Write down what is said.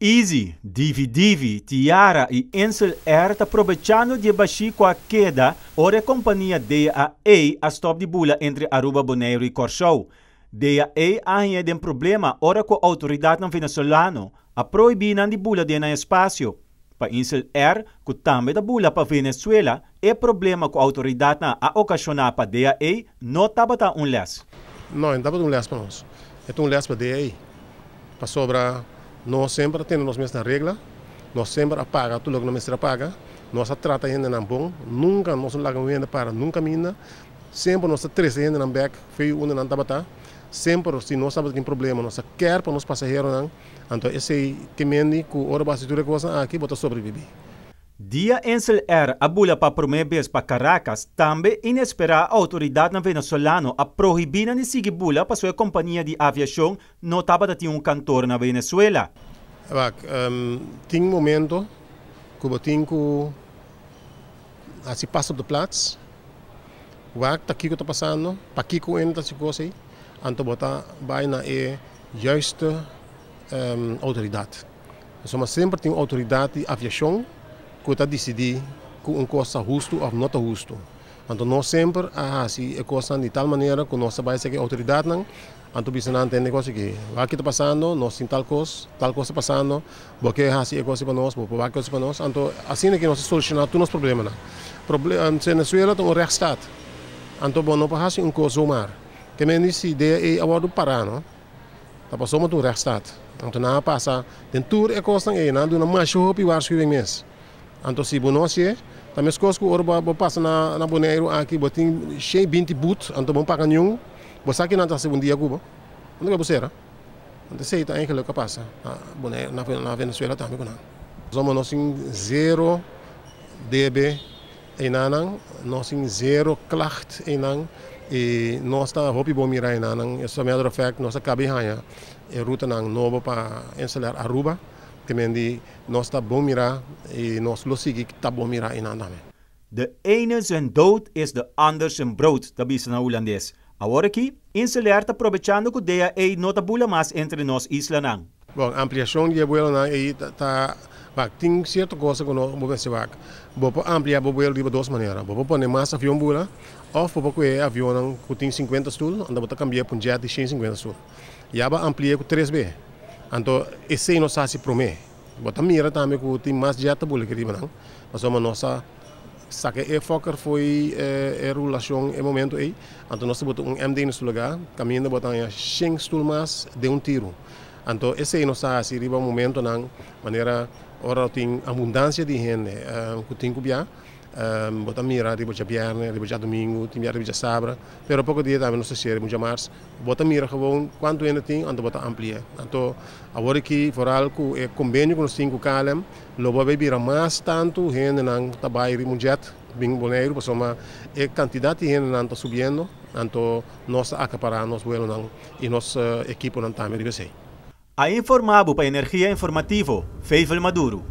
Easy, Divi Divi, Tiara i Insel Air ta probechando di e bashí ku a keda ora e kompania DAA a stòp di bula entre Aruba, Boneiru i Kòrsou. DAA a haña den problema ora ku outoridatnan venezolano a prohibí nan di bula den nan espasio. Pa Insel Air, ku tambe ta bula pa Venezuela, e problema ku outoridatnan a okashoná pa DAA no tabata un lès. No, e no tabata un lès pa nos. E ta un lès pa DAA. Pasobra nos semper a tene nos mes na regla, nos semper a paga tur loke nos mester a paga, nos a trata hendenan bon, nunka nos no laga un hende para nun kaminda, semper nos ta trese hendenan bèk fei unda nan tabata, semper si nos tabata tin problema nos a kèr pa nos pasaheronan, anto esei ke mendi ku ora bo hasi tur e kosnan aki bo ta sobreviví. Dia Insel Air a bula pa promé bes pa Caracas, tambe inesperá outoridatnan venezolano a prohibí nan di sigui bula pasobra e kompania di aviashon no tabata tin un kantor na Venezuela. Wak, tin momento ku bo tin ku hasi pas op de plaats, wak ta kiko ta pasando, pakiko hende ta hasi kos ei, anto bo ta bai na e juiste outoridat. Pasobra semper tin un outoridat di aviashon ku ta disidí ku un kos ta hustu òf no ta hustu. Anto nos semper a hasi e kosnan di tal manera ku nos ta bai seki outoridatnan, anto bisa nan tende kos aki, wak ki ta pasando, nos tin tal kos, tal kos ta pasando, bo ke hasi e kos pa nos, bo por wak e kos pa nos. Anto asina ki nos a solushoná tur nos problemanan. Venezuela ta un rechtsstaat, anto bo no por hasi un kos zomaar. Ke men di si DAE a wòrdu pará no, Ta pasobra ta un rechtsstaat. Anto nan a pasa den tur e kosnan ei, nan a duna masha hopi waarschuwing mes. Anto si bo no hasié, ta meskos ku ora bo pasa na Boneiru aki, bo tin shen i binti but, anto bo no paga niun, bo sa ki nan ta hasi un dia ku bo? Unda ke bo sera? Anto esei ta eigenlijk a pasa na Boneiru, na Venezuela tambe ku nan. Pasobra nos tin zero debe Einanan nos tin zero klacht einan y nos ta hopi bon mira einanan. As a matter of fact nos a caba di haña e rutanan nobo pa Insel Air Aruba te men di nos ta bon mira y nos lo sigui ta bon mira einan tambe. De ene zijn dood is de ander zijn brood, ta bisa na Hulandes. Awor aki, Insel Air ta probechando ku DAE no ta bula mas entre nos islanan. Bon, ampliashon di e buelonan ei ta wak. Tin sierto cosa ku no bo mester wak. Bo por amplia bo buelo riba dos manera. Bo por pone mas avion bula òf bo por kohe e avionnan ku tin sinkuenta stul anto bo ta kambi'é pa un jet di shen sinkuenta stul. Ya bo a ampli'é ku tres be. Anto esei nos a hasi promé. Bo ta mira tambe ku tin mas jet ta bula aki riba nan pasobra nos a saka e Fokker fo'i e rulashon e momento ei. Anto nos ta bota un MD na su lugá kaminda bo ta haña shen stul mas den un tiru. Anto esei nos ta hasi riba momentonan manera ora tin abundansia di hende ku tin ku bia, bo ta mira riba djabièrnè, riba djadumingu, tin bia riba djasabra, pero poko dia tambe nos ta share riba djamars, bo ta mira gewoon kuantu hende tin anto bo ta ampli'é. Anto awor aki foral ku e kombenio ku nos tin ku KLM lo bo a bira mas tantu hendenan ta bai riba un jet bin Boneiru pasobra e kantidat di hendenan ta subiendo anto nos ta akapará nos buelonan. I nos ekiponan tambe riba esei. A informa bo pa Energia Informativo, Feivel Maduro.